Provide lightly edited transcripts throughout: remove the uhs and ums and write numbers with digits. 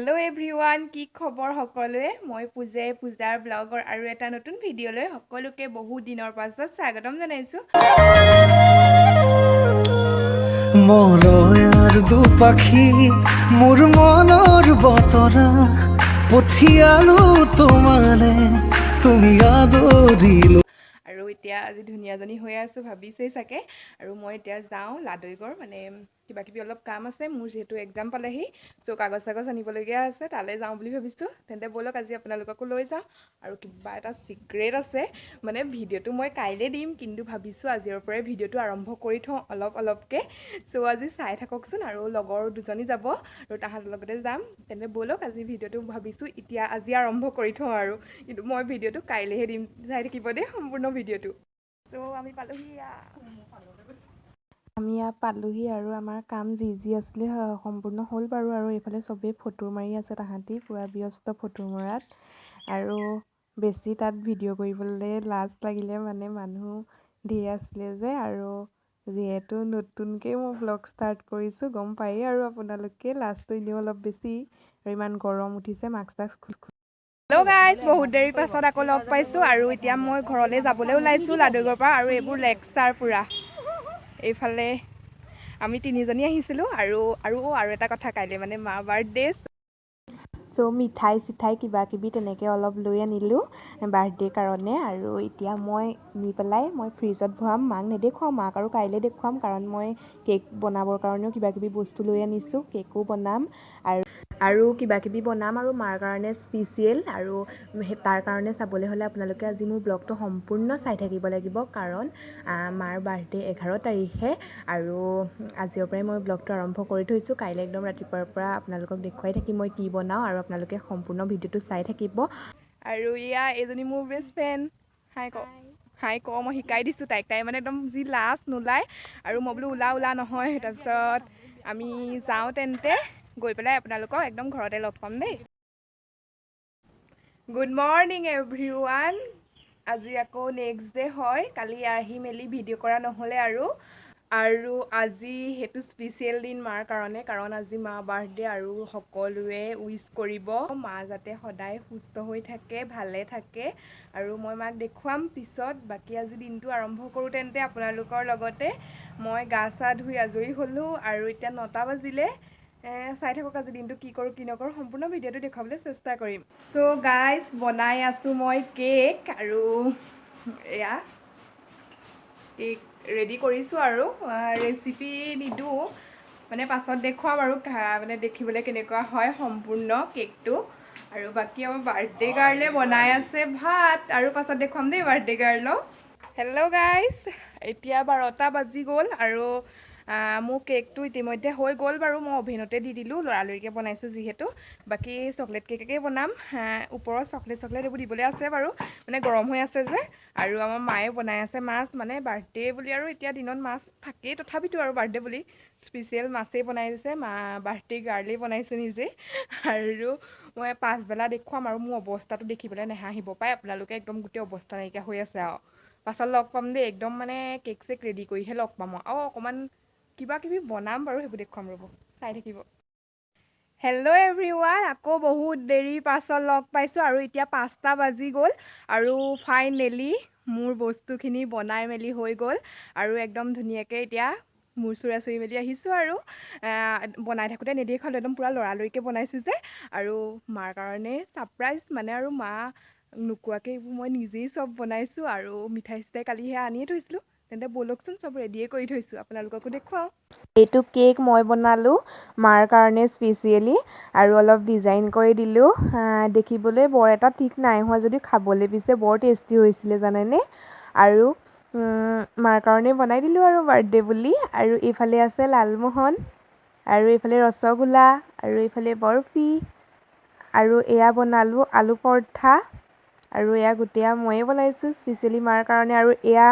Hello' everyone, কি খবৰ সকলোৱে? মই পূজাই পূজাৰ ব্লগৰ আৰু এটা নতুন ভিডিঅ'লৈ সকলোকে বহুত দিনৰ পাছত স্বাগতম জনাইছোঁ। মলয়াৰ দুপাখি, মোৰ মনৰ বতৰা পঠিয়ালো তোমালে, তুমি আদৰিলো। আৰু এতিয়া আজি ধুনীয়াজনী হৈ আছোঁ ভাবিছেই চাগে। আৰু মই এতিয়া যাওঁ লাদৈগড়, মানে কিবা কিবি অলপ কাম আছে মোৰ, যিহেতু এক্সাম পালেহি, চ' কাগজ চাগজ আনিবলগীয়া আছে, তালৈ যাওঁ বুলি ভাবিছোঁ। তেন্তে ব'লক, আজি আপোনালোককো লৈ যাওঁ। আৰু কিবা এটা ছিক্ৰেট আছে, মানে ভিডিঅ'টো মই কাইলৈ দিম, কিন্তু ভাবিছোঁ আজিৰ পৰাই ভিডিঅ'টো আৰম্ভ কৰি থওঁ অলপ অলপকৈ। চ' আজি চাই থাককচোন। আৰু লগৰ দুজনী যাব আৰু তাহাঁতৰ লগতে যাম। তেন্তে ব'লক, আজি ভিডিঅ'টো ভাবিছোঁ এতিয়া আজি আৰম্ভ কৰি থওঁ আৰু, কিন্তু মই ভিডিঅ'টো কাইলৈহে দিম। চাই থাকিব দেই সম্পূৰ্ণ ভিডিঅ'টো। চ' আমি পালোহি, আমি ইয়াত পালোহি আৰু আমাৰ কাম যি যি আছিলে সম্পূৰ্ণ হ'ল বাৰু। আৰু এইফালে চবেই ফটো মাৰি আছে, তাহাঁতি পূৰা ব্যস্ত ফটো মৰাত। আৰু বেছি তাত ভিডিঅ' কৰিবলৈ লাজ লাগিলে, মানে মানুহ ধেৰ আছিলে যে। আৰু যিহেতু নতুনকৈ মই ব্লগ ষ্টাৰ্ট কৰিছোঁ, গম পায়েই আৰু আপোনালোকে, লাজটো এনেও অলপ বেছি। আৰু ইমান গৰম উঠিছে, মাস্ক চাস্ক। হেল্ল' গাইজ, বহুত দেৰিৰ পাছত আকৌ লগ পাইছোঁ। আৰু এতিয়া মই ঘৰলৈ যাবলৈ ওলাইছোঁ লাদৈগড়ৰ পৰা। আৰু এইবোৰ লেকচাৰ পূৰা। এইফালে আমি তিনিজনী আহিছিলোঁ। আৰু এটা কথা, কাইলৈ মানে মা বাৰ্থডে। চ' মিঠাই চিঠাই কিবা কিবি তেনেকৈ অলপ লৈ আনিলোঁ বাৰ্থডে কাৰণে। আৰু এতিয়া মই নি পেলাই মই ফ্ৰিজত ভৰাম, মাক নেদেখুৱাওঁ, মাক আৰু কাইলৈ দেখুৱাম। কাৰণ মই কেক বনাবৰ কাৰণেও কিবা কিবি বস্তু লৈ আনিছোঁ, কেকো বনাম আৰু কিবা কিবি বনাম আৰু মাৰ কাৰণে স্পেচিয়েল। আৰু সেই তাৰ কাৰণে চাবলৈ হ'লে আপোনালোকে আজি মোৰ ব্লগটো সম্পূৰ্ণ চাই থাকিব লাগিব, কাৰণ মাৰ বাৰ্থডে 11 তাৰিখে। আৰু আজিৰ পৰাই মই ব্লগটো আৰম্ভ কৰি থৈছোঁ। কাইলৈ একদম ৰাতিপুৱাৰ পৰা আপোনালোকক দেখুৱাই থাকিম মই কি বনাওঁ আৰু আপোনালোকে সম্পূৰ্ণ ভিডিঅ'টো চাই থাকিব। আৰু এয়া এইজনী মোৰ বেষ্ট ফ্ৰেণ্ড। হাই ক, হাই ক। মই শিকাই দিছোঁ তাইক। তাই মানে একদম যি লাজ, নোলায়। আৰু মই বোলো ওলা ওলা নহয়। তাৰপিছত আমি যাওঁ তেন্তে, গৈ পেলাই আপোনালোকক একদম ঘৰতে লগ পাম দেই। গুড মৰ্ণিং এভৰিৱান, আজি আকৌ নেক্সট ডে হয়। কালি আহি মেলি ভিডিঅ' কৰা নহ'লে আৰু আজি সেইটো স্পেচিয়েল দিন মাৰ কাৰণে, কাৰণ আজি মা বাৰ্থডে। আৰু সকলোৱে উইচ কৰিব মা যাতে সদায় সুস্থ হৈ থাকে, ভালে থাকে। আৰু মই মাক দেখুৱাম পিছত। বাকী আজি দিনটো আৰম্ভ কৰোঁ তেন্তে আপোনালোকৰ লগতে। মই গা চা ধুই আজৰি হ'লোঁ আৰু এতিয়া 9টা বাজিলে। চাই থাকক আজি দিনটো কি কৰোঁ কি নকৰোঁ, সম্পূৰ্ণ ভিডিঅ'টো দেখুৱাবলৈ চেষ্টা কৰিম। চ' গাইজ, বনাই আছোঁ মই কেক আৰু এয়া কেক ৰেডি কৰিছোঁ। আৰু ৰেচিপি নিদিওঁ, মানে পাছত দেখুৱাম আৰু মানে দেখিবলৈ কেনেকুৱা হয় সম্পূৰ্ণ কেকটো। আৰু বাকী আমাৰ বাৰ্থডে গাৰ্লে বনাই আছে ভাত, আৰু পাছত দেখুৱাম দেই বাৰ্থডে গাৰ্লক। হেল্ল' গাইজ, এতিয়া 12টা বাজি গ'ল আৰু মোৰ কেকটো ইতিমধ্যে হৈ গ'ল বাৰু। মই অ'ভেনতে দি দিলোঁ, লৰালৰিকৈ বনাইছোঁ যিহেতু। বাকী চকলেট কেকেই বনাম। ওপৰত চকলেট চকলেট এইবোৰ দিবলৈ আছে বাৰু, মানে গৰম হৈ আছে যে। আৰু আমাৰ মায়ে বনাই আছে মাছ, মানে বাৰ্থডে বুলি আৰু এতিয়া দিনত মাছ থাকেই, তথাপিতো আৰু বাৰ্থডে বুলি স্পেচিয়েল মাছেই বনাই দিছে। মা বাৰ্থডে গাৰ্লেই বনাইছে নিজে। আৰু মই পাছবেলা দেখুৱাম। আৰু মোৰ অৱস্থাটো দেখি পেলাই নেহাঁহিব পাই আপোনালোকে, একদম গোটেই অৱস্থা নাইকিয়া হৈ আছে। আৰু পাছত লগ পাম দেই, একদম মানে কেক চেক ৰেডি কৰিহে লগ পাম। আৰু অকণমান কিবা কিবি বনাম বাৰু, সেইবোৰ দেখুৱাম, ৰ'ব, চাই থাকিব। হেল্ল' এভৰিৱান, আকৌ বহুত দেৰিৰ পাছত লগ পাইছোঁ। আৰু এতিয়া 5টা বাজি গ'ল আৰু ফাইনেলি মোৰ বস্তুখিনি বনাই মেলি হৈ গ'ল। আৰু একদম ধুনীয়াকৈ এতিয়া মূৰ চুৰ আঁচুৰি মেলি আহিছোঁ। আৰু বনাই থাকোঁতে নেদেখালোঁ, একদম পূৰা লৰালৰিকৈ বনাইছোঁ যে। আৰু মাৰ কাৰণে ছাৰপ্ৰাইজ মানে, আৰু মা নোকোৱাকৈ এইবোৰ মই নিজেই চব বনাইছোঁ। আৰু মিঠাই চিঠাই কালি সেয়া আনিয়ে থৈছিলোঁ। তেন্তে ব'লকচোন, চব ৰেডিয়ে কৰি থৈছোঁ, আপোনালোককো দেখুৱাওঁ। এইটো কেক মই বনালোঁ মাৰ কাৰণে স্পেচিয়েলি আৰু অলপ ডিজাইন কৰি দিলোঁ। দেখিবলৈ বৰ এটা ঠিক নাই হোৱা যদিও খাবলৈ পিছে বৰ টেষ্টি হৈছিলে, জানেনে? আৰু মাৰ কাৰণে বনাই দিলোঁ আৰু বাৰ্থডে বুলি। আৰু এইফালে আছে লালমোহন আৰু এইফালে ৰসগোল্লা আৰু এইফালে বৰফি আৰু এয়া বনালোঁ আলু পৰঠা। আৰু এয়া গোটেই ময়ে বনাইছোঁ স্পেচিয়েলি মাৰ কাৰণে। আৰু এয়া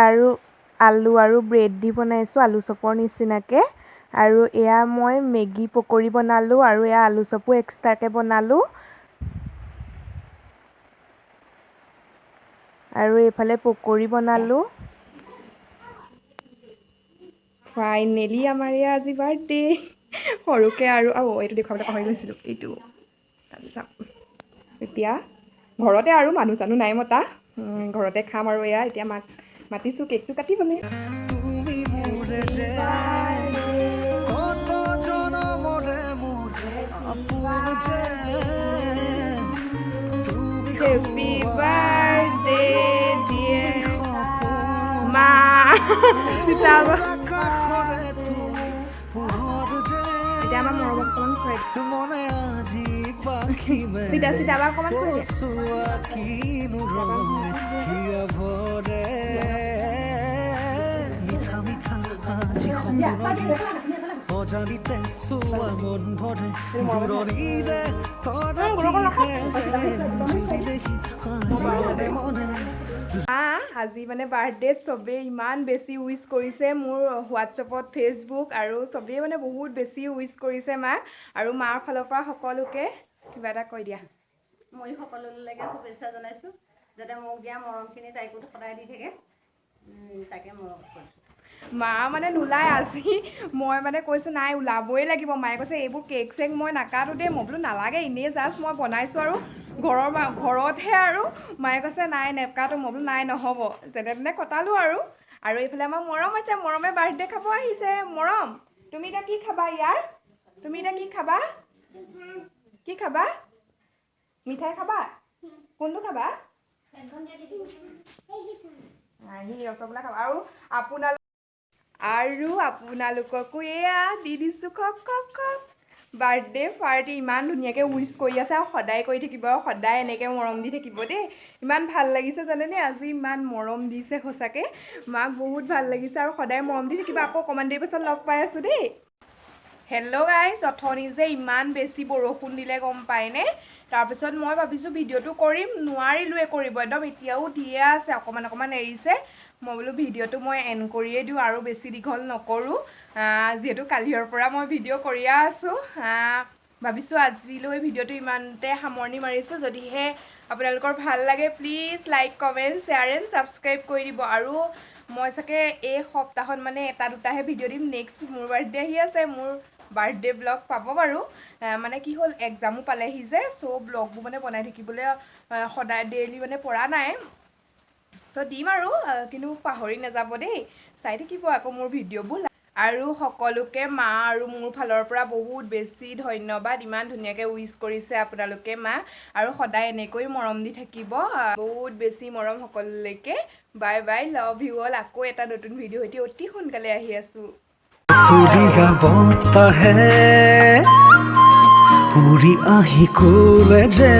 আৰু আলু আৰু ব্ৰেড দি বনাইছোঁ আলু চপৰ নিচিনাকৈ। আৰু এয়া মই মেগী পকৰি বনালোঁ আৰু এয়া আলু চপো এক্সট্ৰাকৈ বনালোঁ। আৰু এইফালে পকৰি বনালোঁ। ফাইনেলি আমাৰ এয়া আজি বাৰ্থডে। সৰুকৈ আৰু আৰু এইটো দেখুৱাবলৈ পাহৰি গৈছিলোঁ এইটো। তাৰপিছত এতিয়া ঘৰতে আৰু মানুহ চানুহ নাই মতা, ঘৰতে খাম। আৰু এয়া এতিয়া মাক মাতিছোঁ কেকটো কাটিবলৈ। তুমি মোৰে যে কত জনমৰে মোৰ আপোন যে তুমি। Happy birthday dear সপোন মা। চিতাব। আকাশৰে তুমি পোহৰ যে এতিয়া আমাৰ মৰমক অকণমান খুৱাই দিম। মনে আজি পাখি মেলে। চিতা চিতাবা অকণমান খুৱাই দিয়া। চোৱা কিনো ৰং হিয়া ভৰে মিঠা মিঠা আজি সপোনৰে অজানিতে চোৱা মন ভৰে দূৰণিৰে তৰাটিহে যেন জুৰিলেহি আজি মনে মনে। মা আজি মানে বাৰ্থডেত চবেই ইমান বেছি উইচ কৰিছে। মোৰ হোৱাটছএপত, ফেচবুক আৰু চবেই মানে বহুত বেছি উইচ কৰিছে মাক। আৰু মাৰ ফালৰ পৰা সকলোকে কিবা এটা কৈ দিয়া। ময়ো সকলোলৈকে শুভেচ্ছা জনাইছোঁ, যাতে মোক দিয়া মৰমখিনি তাইকো সদায় দি থাকে। তাকে মৰম কৰিছোঁ। মা মানে নোলায় আজি। মই মানে কৈছোঁ, নাই, ওলাবই লাগিব। মায়ে কৈছে, এইবোৰ কেক চেক মই নাকাটো দেই। মই বোলো, নালাগে, এনেই জাষ্ট মই বনাইছোঁ আৰু ঘৰৰ ঘৰতহে। আৰু মায়ে কৈছে, নাই, নেকাটো। মই বোলো, নাই, নহ'ব। যেনে তেনে কটালোঁ আৰু। আৰু এইফালে আমাৰ মৰম আছে, মৰমে বাৰ্থডে খাব আহিছে। মৰম, তুমি এতিয়া কি খাবা ইয়াৰ? তুমি এতিয়া কি খাবা? কি খাবা? মিঠাই খাবা? কোনটো খাবা? আহি ৰসগোল্লা খাবা। আৰু আপোনালোককো এয়া দি দিছোঁ। খক খক খক। বাৰ্থডে পাৰ্টি ইমান ধুনীয়াকৈ উইচ কৰি আছে আৰু সদায় কৰি থাকিব আৰু সদায় এনেকৈ মৰম দি থাকিব দেই। ইমান ভাল লাগিছে জানেনে আজি? ইমান মৰম দিছে সঁচাকৈ, মাক বহুত ভাল লাগিছে। আৰু সদায় মৰম দি থাকিব। আকৌ অকণমান দেৰি পাছত লগ পাই আছোঁ দেই। হেল্ল' গাইজ, অথনি যে ইমান বেছি বৰষুণ দিলে, গম পায়নে? তাৰপিছত মই ভাবিছোঁ ভিডিঅ'টো কৰিম, নোৱাৰিলোৱে কৰিব। একদম এতিয়াও দিয়ে আছে, অকণমান অকণমান এৰিছে। মই বোলো ভিডিঅ'টো মই এণ্ড কৰিয়ে দিওঁ আৰু বেছি দীঘল নকৰোঁ, যিহেতু কালিৰ পৰা মই ভিডিঅ' কৰিয়ে আছোঁ। ভাবিছোঁ আজিলৈ ভিডিঅ'টো ইমানতে সামৰণি মাৰিছোঁ। যদিহে আপোনালোকৰ ভাল লাগে, please like, comment, share and subscribe কৰি দিব। আৰু মই চাগে এই সপ্তাহত মানে এটা দুটাহে ভিডিঅ' দিম। নেক্সট মোৰ বাৰ্থডে আহি আছে, মোৰ বাৰ্থডে ব্লগ পাব বাৰু। মানে কি হ'ল, এক্সামো পালেহি যে, চ' ব্লগবোৰ মানে বনাই থাকিবলৈ সদায় ডেইলি মানে পৰা নাই। চ' দিম আৰু, কিন্তু পাহৰি নাযাব দেই, চাই থাকিব আকৌ মোৰ ভিডিঅ'বোৰ। আৰু সকলোকে মা আৰু মোৰ ফালৰ পৰা বহুত বেছি ধন্যবাদ। ইমান ধুনীয়াকৈ উইচ কৰিছে আপোনালোকে মা, আৰু সদায় এনেকৈ মৰম দি থাকিব। বহুত বেছি মৰম সকলোলৈকে। Bye bye, love you all. আকৌ এটা নতুন ভিডিঅ' সৈতে অতি সোনকালে আহি আছোঁ। তুৰিয়া বতাহে উৰি আহি ক'লে যে